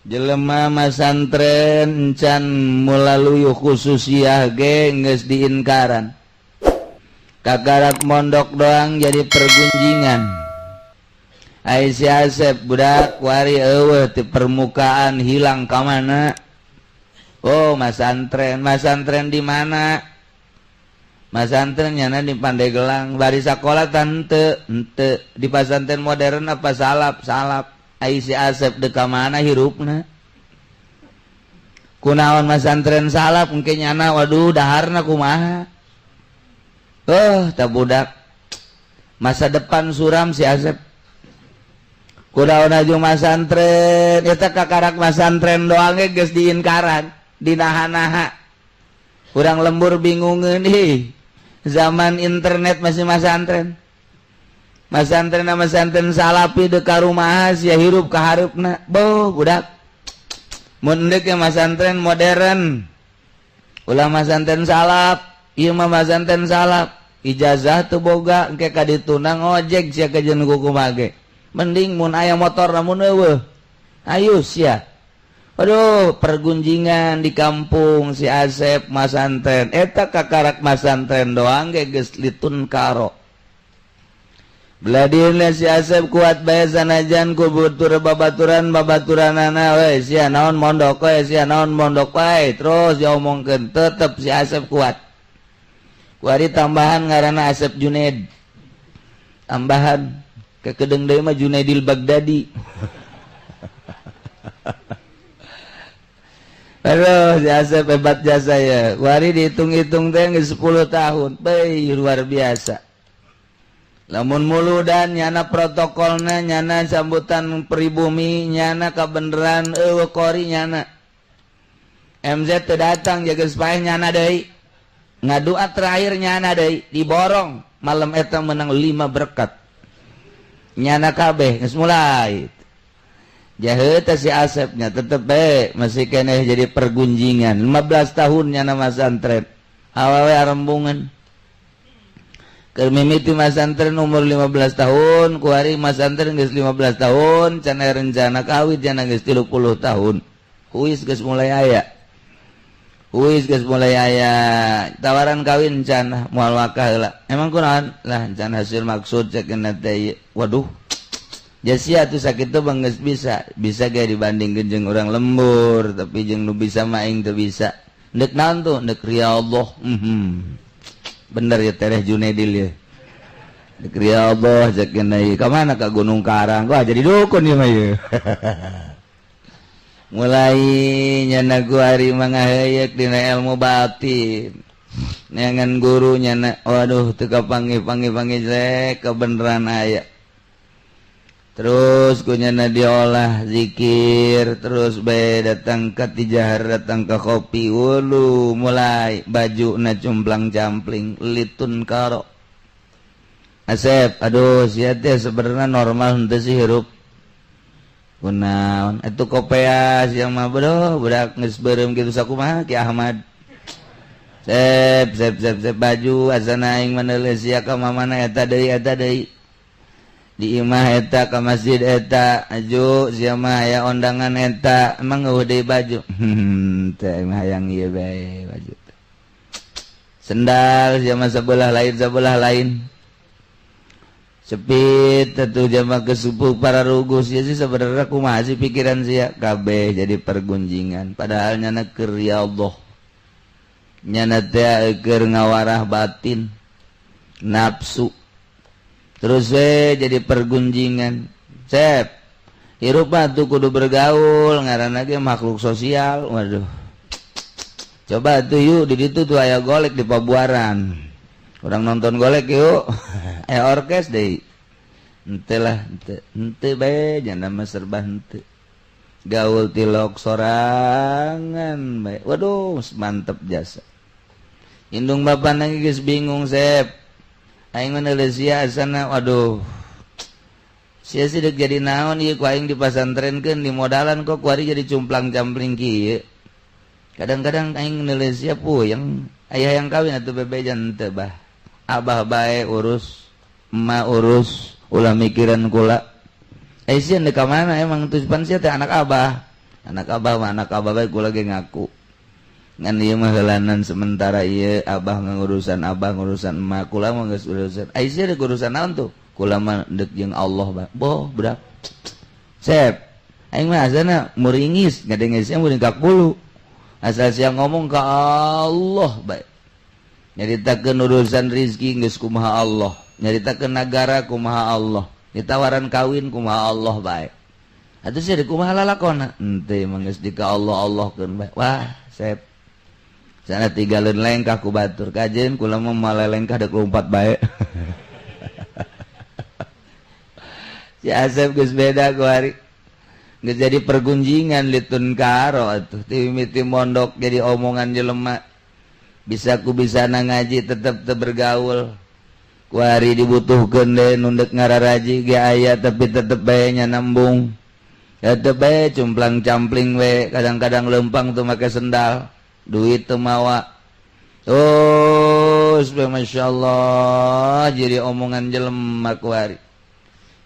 Jelema masantren encan melalui khususiyah ge geus diinkaran. Kakarak mondok doang jadi pergunjingan. Ai si Asep budak wari eueuh ti permukaan hilang ka mana? Oh, masantren, masantren di mana? Masantren nyana di Pandeglang, bari sakola tante, henteu di pasantren modern apa salap, salap. Ai si Asep dek ka mana hirupna? Kunaon masantren salap engke nyana waduh daharna kumaha? Oh, tah budak. Masa depan suram si Asep. Kunaon aju masantren, eta kakarak masantren doang ge geus diinkaran, dinaha-naha. Urang lembur bingungeun ih. Zaman internet masih masantren. Masantren masantren salapi dek ka rumah sia hirup ka hareupna. Boh budak. Mun deuk masantren modern. Ulah masantren salap, ieu mah masantren salap. Ijazah teu boga engke ka dituna ngojek sia ka jeung kumaha ge. Mending mun aya motor namun eueuh. Ayo sia. Aduh, pergunjingan di kampung si Asep masantren. Eta kakarak masantren doang ge geus litun karo. Beladina si Asep kuat bae sanajan ku butur babaturan babaturanana we sia naon mondok we sia naon mondok wae terus diomongkeun tetep si Asep kuat. Kuari tambahan ngaranna Asep Junaid. Tambahan kekedeung deui mah Junaidil Baghdadi. Aduh, si Asep hebat jasa ya. Kuari dihitung-hitung teh geus 10 tahun. Beuh, luar biasa. Lamun muludan nyana protokolna, nyana sambutan pribumi, nyana kabeneran eueuh kori nyana. MZ teu datang jaga paeh nyana deui. Ngadua terakhir nyana deui, diborong. Malam eta menang 5 berkat. Nyana kabeh geus mulai. Jaheut teh si Asepnya tetep bae masih keneh jadi pergunjingan. 15 tahun nyana masantren. Awewe arembungan. Mimiti masantren umur 15 tahun, kuari masantren geus 15 tahun, can aya rencana kawin cenah geus 30 tahun. Huis geus mulai aya. Huis geus mulai aya. Tawaran kawin can moal wakah heula. Emang kunaon? Lah can hasil maksud cek teh. Waduh. Jasia tuh sakitu bang geus bisa. Bisa ge dibandingkeun jeung urang lembur, tapi jeung nu bisa mah aing teu bisa. Ndek naon tuh? Ndek riyadhah. Bener ya Tereh Junaidil ya. Dek ya Allah cek ieu ka mana ka Gunung Karang. Wah jadi dukun ieu mah ieu. Mulai nyana guari mangaheuyeuk dina ilmu batin. Neangan guru nyana waduh teu kapanggih-panggih-panggih jelek kebeneran aya. Terus ku nyana diolah zikir, terus bae datang ka tijahar, datang ka kopi, wulu mulai baju na cumplang-campling litun karo. Asep, aduh sia teh sebenarnya normal henteu sih hirup. Kunaon atuh kopea sia mah bodoh budak geus beureum kitu sakumaha Ki Ahmad. Sep sep sep sep baju asana aing maneuleuh sia ka mamana eta deui eta deui. Di imah eta ka masjid eta aju sia mah aya ondangan eta emang eueuh deui baju. Teh mah hayang ieu bae baju. Sendal sia mah sebelah lain. Sepit atuh jama kesupuh para ruguh sia sih sebenarnya kumaha sih pikiran sia kabeh jadi pergunjingan padahal nyana keur ya Allah. Nyana teh keur ngawarah batin nafsu. Terus we jadi pergunjingan. Sep hirup mah tuh kudu bergaul ngaranna ge makhluk sosial. Waduh. Coba tuh yuk di ditu tuh aya golek di Pabuaran. Urang nonton golek yuk. Aya orkes deui. Henteu lah, henteu. Henteu bae jana mah serba henteu. Gaul tilok sorangan bae. Waduh, mantep jasa. Indung bapana geus bingung Sep. Aing menulis sia asana waduh. Sia sih dek jadi naon ieu ku aing dipasantrenkeun di modalan kok kuari jadi cumplang-campling kieu. Kadang-kadang aing nulis sia puyeng, aya yang kawin atuh bebejan teu bah. Abah bae urus, emak urus, ulah mikiran kula. Sia dek ka mana emang tuh pan sia teh anak abah. Anak abah mah anak abah bae kula ge ngaku. Ngan ieu mah heulanan sementara ieu abah ngurusan abah ngurusan emak kula mah geus urusan. Ai sia deuk urusan naon tuh? Kula mah deuk jeung Allah bae. Boh budak. Sep. Aing mah azana muringis ngadenge sia muring ka kulu. Asal sia ngomong ka Allah bae. Nyaritakeun urusan rizki geus kumaha Allah, nyaritakeun nagara kumaha Allah, ditawaran kawin kumaha Allah bae. Atuh sia kumaha lalakona? Henteu mah geus di ka Allah Allahkeun bae. Wah, sep. Sana tinggalin lengkah ku batur kajen kula mah malelengkah deuk lompat bae. Si Asep geus beda ku hari. Geus jadi pergunjingan litun karo atuh ti mimiti mondok jadi omongan jelema. Bisa ku bisa ngaji tetep teu bergaul. Ku hari dibutuhkeun deui nu deuk ngararaji ge aya tapi tetep bae nya nembung. Tetep bae cumplang-campling we, kadang-kadang lempang teu make sendal. Duit teu mawa. Terus Masya Allah jadi omongan jelema ku hari.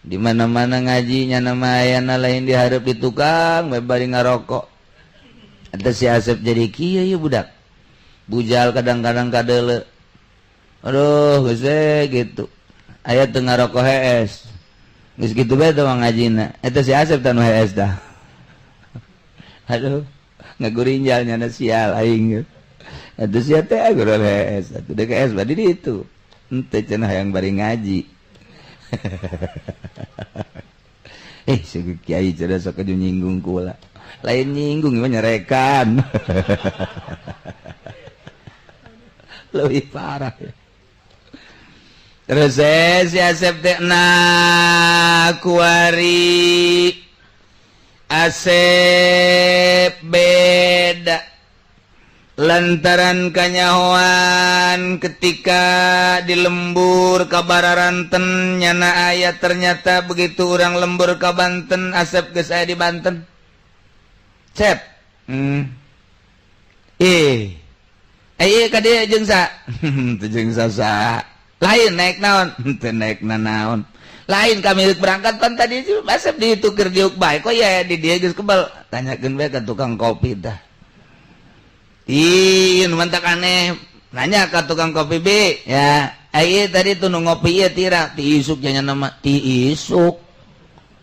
Di mana-mana ngaji nyana mah ayana lain dihareup di tukang we bari ngarokok. Eta si Asep jadi kieu ieu budak. Bujal kadang-kadang kadeule. Aduh geus we gitu. Aya teu ngarokok hees. Geus kitu bae teh ngajina. Eta si Asep teh nu hees dah. Aduh ngagurinjal nyana sial aing. Atuh sia teh gurul hees. Atuh deuk hees bari di ditu. Henteu cenah hayang bari ngaji. Si kiai cenah sok nyinggung kula. Lain nyinggung mah nyerekan. Leuwih parah. Terus si Asep teh na kuari Asep beda lantaran kanyahoan ketika di lembur kabararanten nyana aya ternyata begitu orang lembur ka Banten Asep geus aya di Banten. Cep. Eh ka dieu jeung sa? Teu jeung sa. Lain naik naon? Teu naik nanaon. Lain kami berangkat pan tadi Asep ditukir diuk bae kok ya di dieu geus kebal. Tanyakeun bae ka tukang kopi tah. Ih, nu mantak aneh. Nanya ka tukang kopi B, ya. Ai tadi tuh nu ngopi ieu tira ti isuk nya nama ti isuk.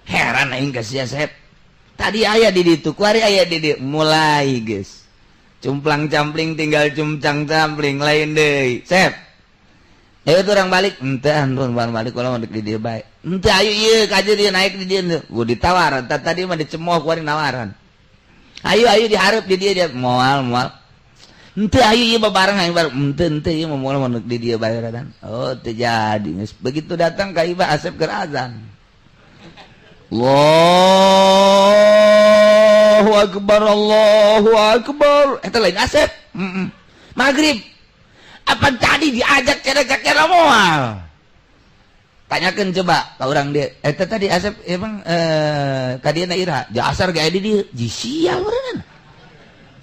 Heran aing ka si Asep. Tadi aya di ditu, kuari aya di dieu. Mulai geus. Cumplang-campling tinggal cumcang-campling lain deui. Sep. Ayo tuh orang balik, henteu antun balik kula mah di dieu bae. Henteu ayo ieu ka dieu naik di dieu. Gua ditawar, tadi mah dicemooh kuari nawaran. Ayo ayo dihareup di dieu dia moal moal. Henteu ayo ieu babareng aing bareng. Henteu henteu ieu mah moal mah di dieu bae radan. Oh teu jadi geus. Begitu datang ka Ibah Asep keur azan. Allahu akbar Allahu akbar. Eta lain Asep. Maghrib. Apa tadi diajak cerek-cerek moal? Tanyakeun coba ka urang dieu. Eta tadi Asep emang ka dieu na ira. Jasar ge di dieu. Ji sial meureunana.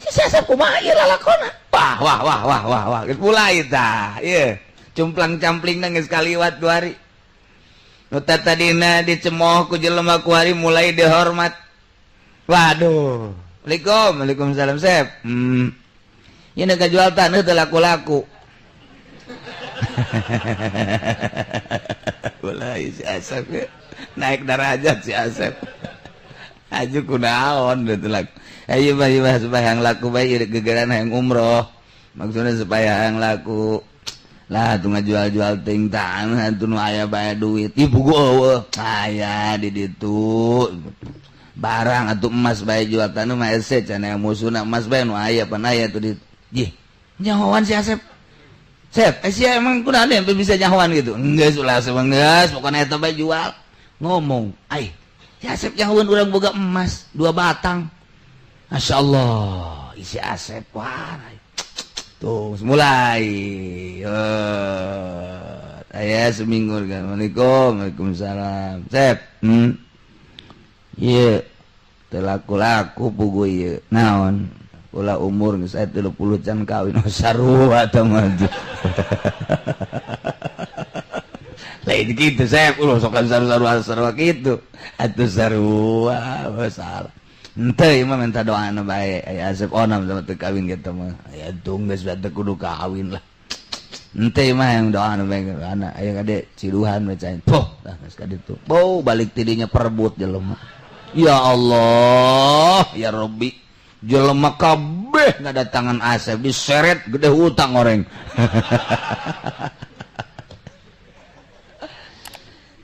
Si Asep kumaha ieu lalakona? Wah wah wah wah wah wah. Geus mulai tah. Ieu cumplang-camplingna geus kaliwat dua hari. Nu tadina dicemooh ku jelema ku hari mulai dihormat. Waduh. Waalaikum, waalaikumsalam Sep. Ieu nu kajual taneuh teu laku-laku. Mulai si Asep ya. Naik derajat si Asep. Aju kunaon teu laku. Ayo bae supaya yang laku bae gegeran hayang umroh. Maksudnya supaya yang laku. Lah tuh ngajual-jual ting tanah tuh nu aya bae duit. Ih pugu eueuh. Aya di ditu. Barang atuh emas bae jual tanah mah hese cenah musuhna emas bae nu aya pan aya tuh di. Jih, nyahoan si Asep. Sep, sia emang kunaon sampai bisa nyahoan gitu? Geus ulah Asep geus, pokona eta bae jual. Ngomong, ai, si Asep nyahoan urang boga emas 2 batang. Masyaallah, isi Asep wah. Tuh, mulai. Aya seminggu kan. Assalamualaikum, waalaikumsalam. Sep. Ieu teu laku-laku pugu ieu. Naon? Kula umur geus aya 30 can kawin. Oh, sarua teh mah. Lain kitu Sep, ulah sok sarua-sarua kitu. Atuh sarua, salah. Henteu ieu mah minta doana bae aya Asep Onam sama teu kawin kitu mah. Aya tung geus teu kudu kawin lah. Henteu mah yang doana bae anak aya kade ciduhan we cai. Poh tah geus ka ditu. Bau balik tidinya perebut jelema. Ya Allah, ya Rabbi. Jelema kabeh ngadatangan Asep diseret gede hutang oreng.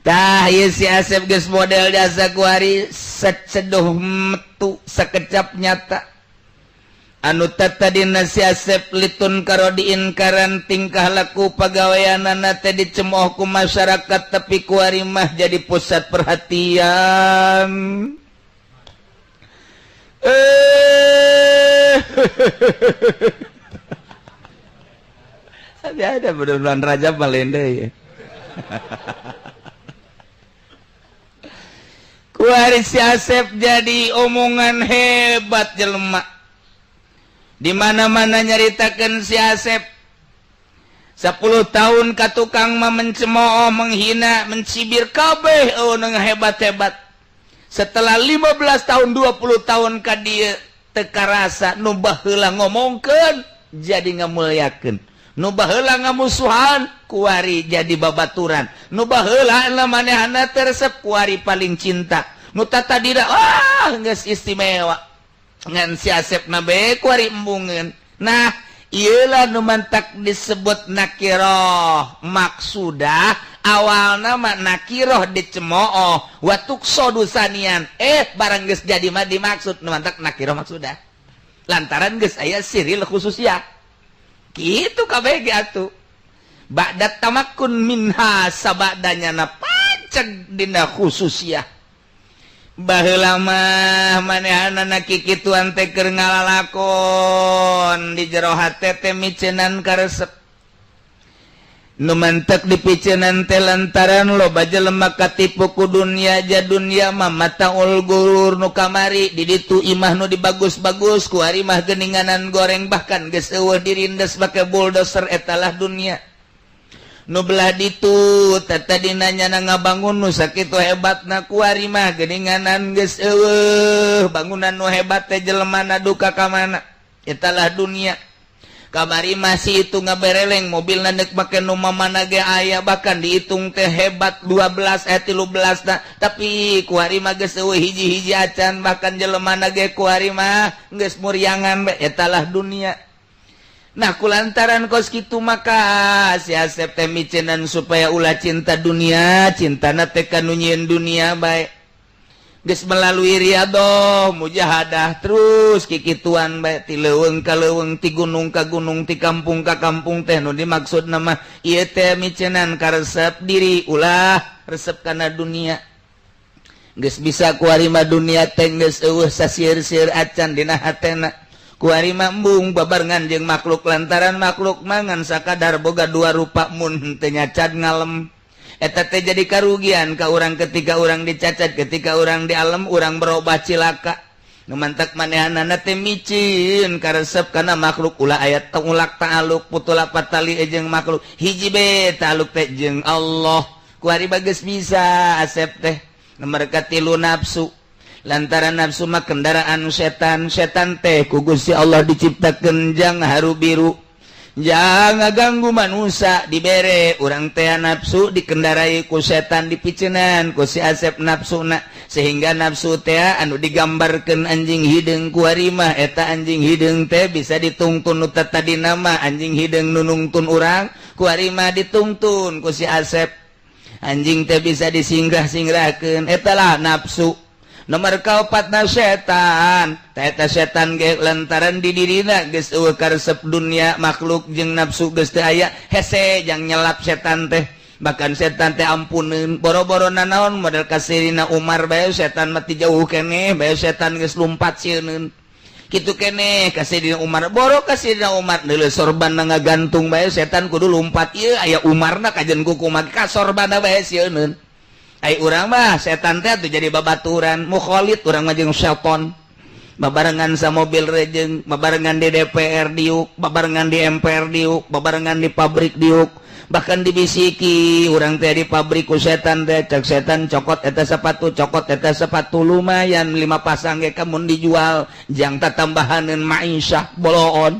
Tah ieu si Asep geus model jasa kuari seceduh metu sekecap nyata. Anu tadina si Asep litun karo diinkaran tingkah laku pagaweanana teh dicemooh ku masyarakat tapi kuari mah jadi pusat perhatian. Tapi ada bulan Rajab malende ya. Kuari si Asep jadi omongan hebat jelema. Di mana-mana nyaritakeun si Asep. 10 tahun ka tukang mah mencemooh, menghina, mencibir kabeh nu hebat-hebat. Setelah 15 tahun 20 tahun ka dieu teu karasa nu baheula ngomongkeun jadi ngamuliakeun. Nu baheula ngamusuhan kuari jadi babaturan. Nu baheula manehna teresep kuari paling cinta. Nu tatadina ah geus istimewa. Ngan si Asep na bae kuari embungeun. Nah, ieulah nu mantak disebut nakiroh. Maksudah awalna mah nakiroh dicemooh wa tuqsadu sanian. Barang geus jadi mah dimaksud nu mantak nakiroh maksudah. Lantaran geus aya siril khususiyah. Gitu kabeh ge atuh. Ba'da tamakkun minha sabadanya na panceg dina khususiyah. Baheula mah manehanana kikituan teh keur ngalalakon di jero hate teh miceunan karesep. Nu mantek dipiceunan teh lantaran loba jelema katipu ku dunya ja dunya mah mataul gurur nu kamari di ditu imah nu dibagus-bagus ku ari mah geuninganan goreng bahkan geus eueuh dirindes make bulldozer etalah dunia. Nu belah ditu tadina nyana ngabangun nu sakitu hebatna kuari mah geuninganan geus eueuh bangunan nu hebat teh jelemana duka ka mana etalah dunia. Kamari masih itu ngabereleng mobilna deuk make nu mamana ge aya bahkan dihitung teh hebat 12 13 na tapi kuari mah geus eueuh hiji-hiji acan bahkan jelemana ge kuari mah geus muriangan bae etalah dunia. Nah kulantaran kos kitu maka si Asep teh miceunan supaya ulah cinta dunia, cintana teh ka nu nyieun dunia bae. Geus melalui riadoh, mujahadah terus kikituan bae ti leuweung ka leuweung, ti gunung ka gunung, ti kampung ka kampung teh nu dimaksud nama ieu teh miceunan karesep diri ulah resep kana dunia. Geus bisa kuari mah dunia teh geus eueuh sasieur-sieur acan dina hatena. Kuari mah embung babarengan jeung makhluk lantaran makhluk mangan sakadar boga dua rupa mun teu nyacat ngalem. Eta teh jadi karugian ka urang ketika urang dicacat, ketika urang dialem urang berubah cilaka. Nu mantak manehanana teh micin karesep kana makhluk ulah aya tengulak ta'aluk putula patali jeung makhluk hiji be ta'aluk teh jeung Allah. Kuari bageus bisa Asep teh nomor katilu nafsu. Lantaran nafsu mah kendaraan setan, setan teh ku Gusti Allah diciptakeun jang haru biru. Jangan ganggu manusia dibere urang teh nafsu dikendarai ku setan dipiceunan ku si Asep nafsuna sehingga nafsu teh anu digambarkeun anjing hideung kuari mah eta anjing hideung teh bisa ditungtun nu tadina mah anjing hideung nu nungtun urang kuari mah ditungtun ku si Asep. Anjing teh bisa disingrah-singrahkeun eta lah nafsu. Nomor kaopatna setan, eta setan ge lantaran di dirina geus eueuh karesep dunia makhluk jeung nafsu geus teu aya hese jang nyelap setan teh. Bahkan setan teh ampuneun boro-boro nanaon model kasirina Umar bae setan mah ti jauh keneh bae setan geus lumpat sieuneun. Kitu keneh kasirina Umar boro kasirina Umar deuleu sorban ngagantung bae setan kudu lumpat ieu aya Umarna kajen kukumaha ka sorbanna bae sieuneun. Ai urang mah setan teh atuh jadi babaturan mukhalid urang mah jeung setan. Babarengan sa mobil rejeng, babarengan di DPR diuk, babarengan di MPR diuk, babarengan di pabrik diuk. Bahkan dibisiki urang teh di pabrik ku setan teh. Cek setan, "Cokot eta sepatu, cokot eta sepatu, lumayan lima pasang ge kamun dijual jang tambahaneun ma'isyah boloon."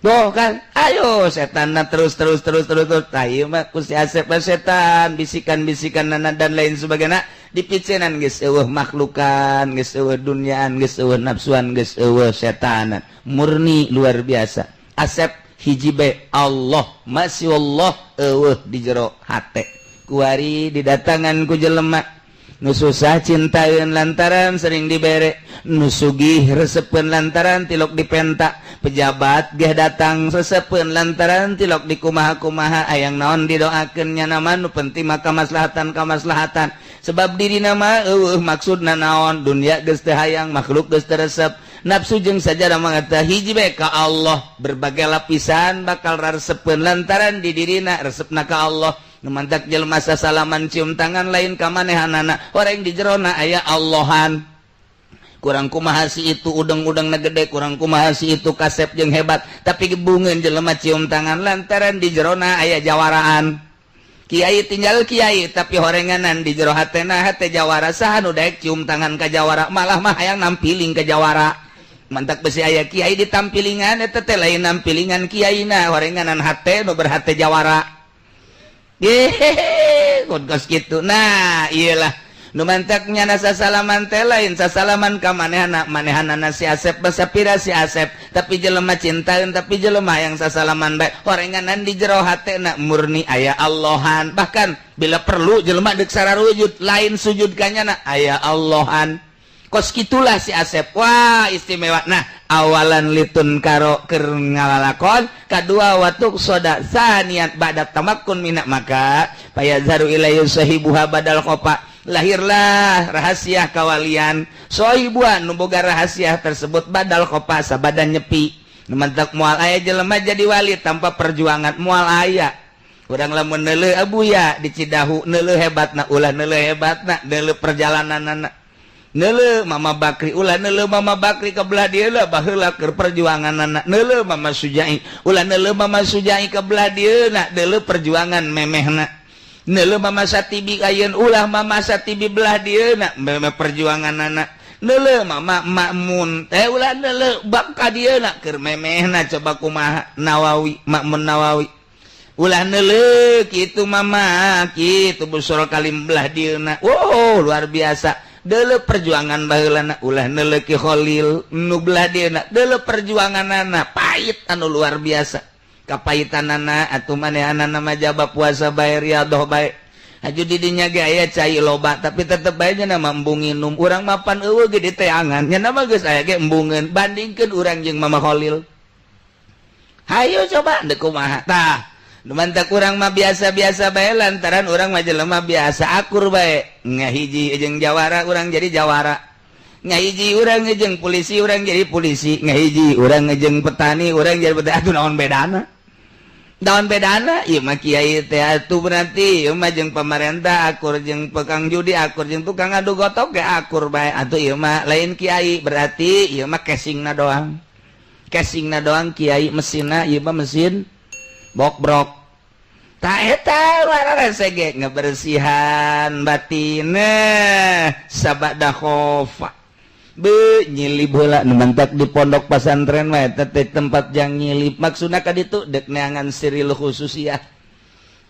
Tuh kan, ayo setan terus terus terus terus terus. Tahu mah ku si Asep setan bisikan-bisikan nana dan lain sebagainya dipicenan. Geus eueuh makhlukan, geus eueuh duniaan, geus eueuh nafsuan, geus eueuh setanan, murni luar biasa. Asep hiji be, Allah, masih Allah eueuh di jero hate. Kuari didatangan ku jelema nu susah, cintain lantaran sering dibere, nu sugih resepen lantaran tilok dipenta, pejabat geh datang resepen lantaran tilok di kumaha-kumaha, ayang naon didoakeun. Nama nu penting maka maslahatan kamaslahatan, sebab diri nama maksudna naon, dunia geus teu hayang, makhluk geus teu resep, nafsu jeung sajadah mangata hiji bae ka Allah. Berbagai lapisan bakal resepeun lantaran di dirina resepna ka Allah. Mantak jelema salaman cium tangan lain ka manehanana, orang di jerona aya Allahan. Kurang kumaha si itu udeng-udeng na gede, kurang kumaha si itu kasep jeung hebat, tapi gebungeun jelema cium tangan lantaran di jerona aya jawaraan. Kiai tinggal kiai, tapi horenganan di jero hatena hate jawara. Saha nu daek cium tangan ka jawara? Malah mah hayang nampiling ke jawara. Mantak besi aya kiai ditampilingan, eta teh lain nampilingan kiaina, horenganan hate nu berhate jawara. Hehehe, kos gitu. Nah, iyalah nu mantaknya nasa salaman teh lain sasalaman ka manehana manehanana. Si Asep basapira si Asep, tapi jelema cintaeun, tapi jelema yang sasalaman bae, horenganan di jero hatena murni aya Allahan. Bahkan bila perlu jelema deuk sararujud, lain sujud kanyana, aya Allahan. Kos gitulah si Asep. Wah, istimewa. Nah, awalan litun karo keur ngalalakon kadua watuk soda saniat ba'da tamakkun minak, maka payazharu ilaihi sahibuha badal khofa, lahirlah rahasia kawalian sohibuan nu boga rahasia tersebut badal khofa, sabadan nyepi. Mantak moal aya jelema jadi wali tanpa perjuangan, moal aya. Urang lamun neuleuh Abuya di Cidahu, neuleuh hebatna ulah, neuleuh hebatna, neuleuh perjalananana. Neuleuh Mama Bakri ulah, neuleuh Mama Bakri ke belah dieu lah, baheula keur perjuanganana. Neuleuh Mama Sujai ulah, neuleuh Mama Sujai ke belah dieu na, neuleuh perjuangan memehna. Neuleuh Mama Satibi ayeun ulah, Mama Satibi belah dieu na, memeh perjuanganana. Neuleuh Mama Makmun teh ulah, neuleuh bak ka dieu na, keur memehna. Coba kumaha Nawawi, Makmun Nawawi ulah neuleuh kitu, Mama kitu Busoro Kalim belah dieu na. Wow, luar biasa. Deuleu perjuangan baheulana ulah, neuleuh Ki Khalil nu belah dieuna, deuleu perjuanganana pahit anu luar biasa kapahitanana. Atuh manehanana mah jaba puasa bae, riadoh bae. Aju di dinya ge aya cai loba, tapi tetep bae nya mah embung nginum. Urang mapan eueuh ge diteangan, nya mah geus aya ge embungeun. Bandingkeun urang jeung Mama Khalil, hayu coba deuk kumaha tah. Mantak urang mah biasa-biasa bae lantaran urang mah jelema biasa, akur bae. Ngahiji jeung jawara, urang jadi jawara. Ngahiji urang jeung polisi, urang jadi polisi. Ngahiji urang jeung petani, urang jadi petani. Atuh naon bedana? Naon bedana? Ieu mah kiai teh atuh berarti ieu mah jeung pemerintah akur, jeung tukang judi akur, jeung tukang adu gotok ge akur bae. Atuh ieu mah lain kiai, berarti ieu mah casingna doang, casingna doang kiai, mesinna ieu mah mesin bokbrok. Tak eta sege ngebersihan batin sabada khofa be nyilib heula. Nu mantak di pondok pesantren mah eta teh tempat jang nyilib, maksudna ka ditu dek neangan siril khususiyah.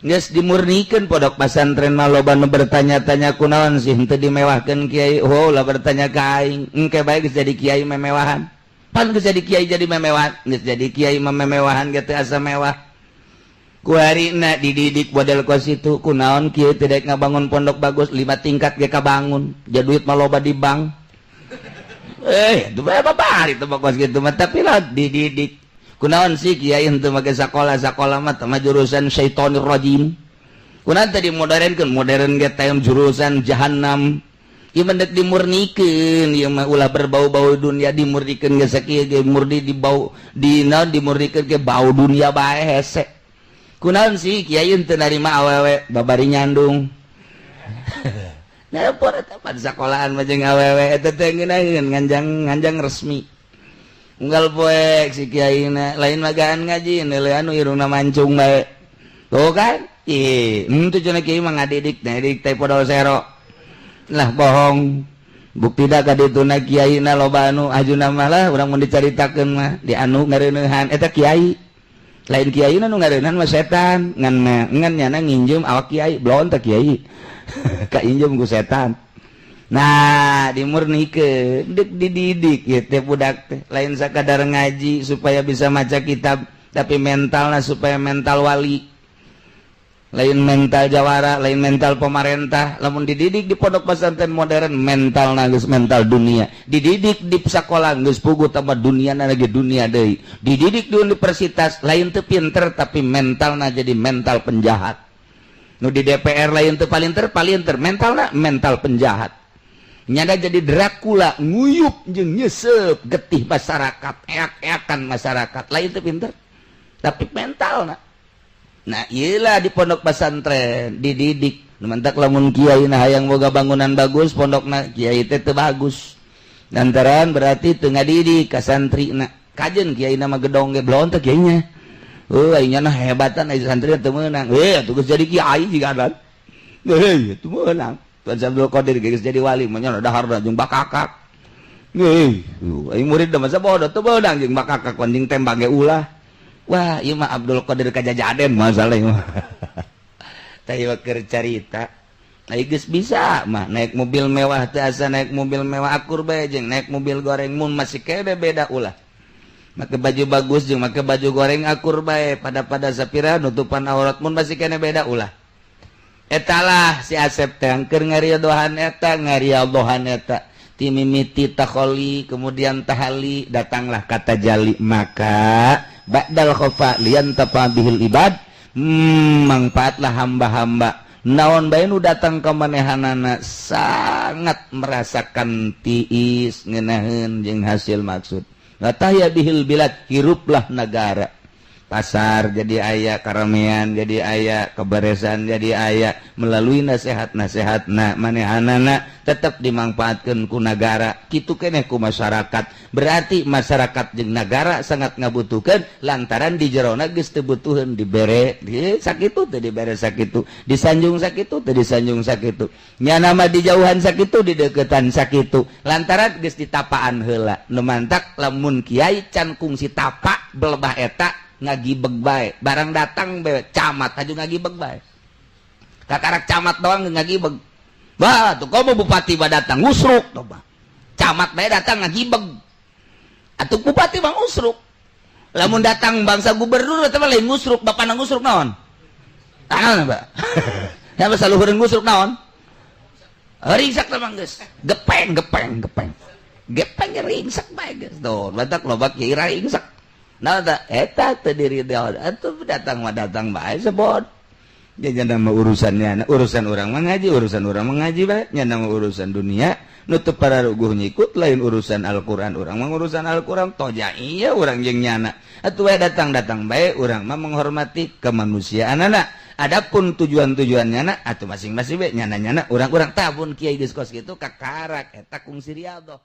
Geus dimurnikeun pondok pesantren mah. Loba nu bertanya-tanya, kunaon sih henteu dimewahkeun kiai? Oh, lah bertanya ka aing, engke bae geus jadi kiai memewahan. Pan geus jadi kiai jadi memewahan, geus jadi kiai mah memewahan ge teu asa mewah. Kuarina dididik model kos itu, kunaon kieu tidak ngabangun pondok bagus, lima tingkat ge kabangun, jadi duit mah loba di bank. Eh, itu berapa hari itu kos gitu mah, tapi lah dididik. Kunaon sih kiai henteu make sakola? Sakola mah mah jurusan syaitonir rajim. Kunaon tadi modernkeun? Modern ge teh jurusan jahanam. Ieu mah dek dimurnikeun, ieu mah ulah berbau-bau dunia. Dimurnikeun ge sakieu ge murni di bau di naon, dimurnikeun ge bau dunia bae hese. Kunaon sih kiai teu narima awewe babari nyandung? Nelpon eta pan sekolahan mah jeung awewe eta teh ngeunaheun nganjang nganjang resmi. Unggal poek si kiai na lain magaan ngaji, neuleuhan nu irungna mancung bae. Tuh kan? Ih, henteu cenah kiai mah ngadidik, ngadidik teh podol sero. Lah bohong. Bukti da ka dituna kiai na loba anu ajuna mah lah urang mun dicaritakeun mah di anu ngareuneuhan eta kiai. Lain kiai nu ngareuneuhan mah setan, ngan ngan nyana nginjem awak kiai, belon teh kiai. Kainjem ku setan. Nah, dimurnikeun, deuk dididik ieu teh budak teh lain sakadar ngaji supaya bisa maca kitab, tapi mentalna supaya mental wali. Lain mental jawara, lain mental pemerintah. Lamun dididik di pondok pesantren modern, mental geus mental dunia. Dididik di sekolah geus puguh tambah dunia lagi dunia deui. Dididik di universitas lain teu pinter tapi mentalna jadi mental penjahat. Nu di DPR lain teu palinter palinter, mentalna mental penjahat. Nyada jadi Dracula, nguyup jeung nyesep getih masyarakat, eak-eakan masyarakat. Lain teu pinter tapi mentalna. Nah, iyalah di pondok pesantren dididik. Mantak lamun kiai nah hayang boga bangunan bagus, pondokna kiai teh teu bagus. Lantaran berarti teu ngadidik ka santrina. Kajen kiai mah gedong ge belon teh kiainya. Oh, aing nah hebatan ai santri teu meunang. Eh, atuh geus jadi kiai jiga dan. Heuh, teu meunang. Tuan Abdul Qadir geus jadi wali mah nya dahar jeung bakakak. Heuh, aing murid mah sabodo teu meunang jeung bakakak anjing tembak ge ulah. Wah, ieu mah Abdul Qadir kajajaden masalah mah. Tah ieu keur carita. Ai geus bisa mah naik mobil mewah teh asa naik mobil mewah akur bae jeung naik mobil goreng mun masih kene beda ulah. Make baju bagus jeung make baju goreng akur bae pada-pada sapira nutupan aurat mun masih kene beda ulah. Etalah si Asep teh keur ngaridohan eta ngaridohan eta. Timimiti takholi kemudian tahali datanglah kata jali maka ba'dal khofa liyantafa bihil ibad, mangfaatlah hamba-hamba naon bae nu datang ka manehanana sangat merasakan tiis ngeunaheun jeung hasil maksud. Tahya bihil bilad, hiruplah negara, pasar jadi aya, karamean jadi aya, keberesan jadi aya melalui nasihat-nasihat na manehanana tetap dimanfaatkan ku negara kitu keneh ku masyarakat. Berarti masyarakat jeung negara sangat ngabutuhkeun lantaran di jerona geus teu butuheun dibere sakitu teu dibere sakitu, disanjung sakitu teu disanjung sakitu, nyana mah dijauhan sakitu dideukeutan sakitu lantaran geus ditapaan heula. Nu mantak lamun kiai can kungsi tapa belebah eta ngagibeg bae, barang datang bae camat aju ngagibeg bae, kakarak camat doang ngagibeg. Bah tuh komo bupati ba datang ngusruk tuh bah, camat bae datang ngagibeg atuh bupati bang usruk. Lamun datang bangsa gubernur atau lain ngusruk, bapak nang ngusruk naon tangan ba ya basa luhureun ngusruk naon ringsak teh bang geus gepeng gepeng gepeng gepeng ringsak bae geus tuh batak loba kiai ringsak. Nah, eta teu diri atuh datang mah datang bae sebot. Nya nama urusannya, urusan urang mah ngaji, urusan urang mah ngaji bae, nya nama urusan dunia nu teu pararuguh nyikut lain urusan Al-Qur'an, urang mah urusan Al-Qur'an toja iya urang jeung nyana. Atuh bae datang-datang bae urang mah menghormati kemanusiaanana. Adapun tujuan-tujuannya na atuh masing-masing bae nyana-nyana urang-urang tabun kiai geus kos kitu kakarak eta kungsi riyadhah.